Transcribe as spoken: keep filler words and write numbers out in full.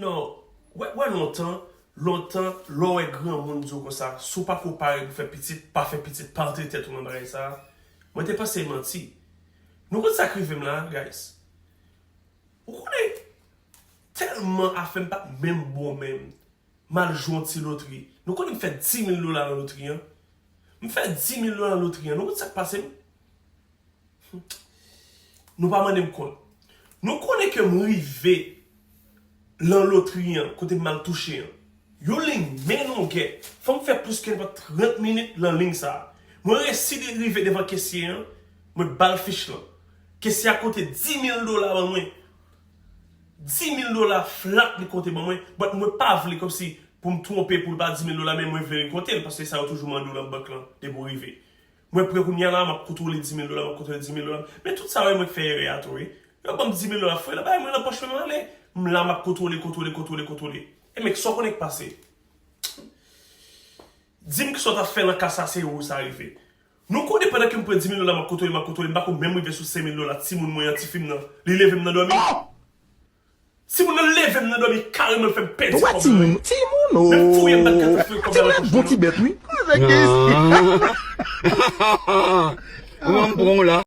Non, wè, wè lontan, lontan, lè w wè granmoun di w konsa, si w pa ko pare pou fè pitit, pa fè pitit, pa antre tèt ou nan bagay sa a. Mwen te panse e manti. Nou konn sa k rive m la, guys? Ou konnen, tèlman afè m pa t menm bon menm. M al jwe yon ti lotri. Nou konnen m fè dis mil dola nan lotri an. M fè dis mil dola nan lotri an. Nou konn sa k pase m? Nou pa mande m kont. Nou konnen ke m rive lan lotri an, kote m al touche an. Yon liy men longè. Fò m fè plis ke nenpòt trant minit lan liy sa a. Mwen resi de rive devan kesye an, mwen ba l fich lan. Kesye a konte dis mil dola ban mwen. Dis mil dola flat li konte ban mwen, but mwen pa vle kòmsi pou m twonpe pou l pa dis mil dola, men mwen vle li konte l, paske sa yo toujou mande w nan bank lan, depi w rive. Mwen prè kounye a la, m ap kontwole dis mil dola, m ap kontwole dis mil dola. Men tout sa yo, mwen k fè erè a tou, wi. Yo ban m dis mil dola, fouye nan bagay mwen nan pòch mwen, m ale. M la, m ap kontwole, kontwole, kontwole, kontwole. E men, sa w konnen k pase? Di m kisa w t ap fè nan ka sa, se ou sa rive. Nou konnen pandan ke m pran dis mil dola, m ap kontwole, m ap kontwole, m pa ko menm rive sou senk mil dola, timoun mwen an, tifi m nan, li leve m nan dòmi. Timoun nan leve m nan dòmi kareman, l fè m pèdi kòb la. Timoun, timoun, o. Menm fouye m pa t ka fè kòb la nan pòch mwen. Ti bèt, bon ti bèt, wi. Ou ban m pran w la.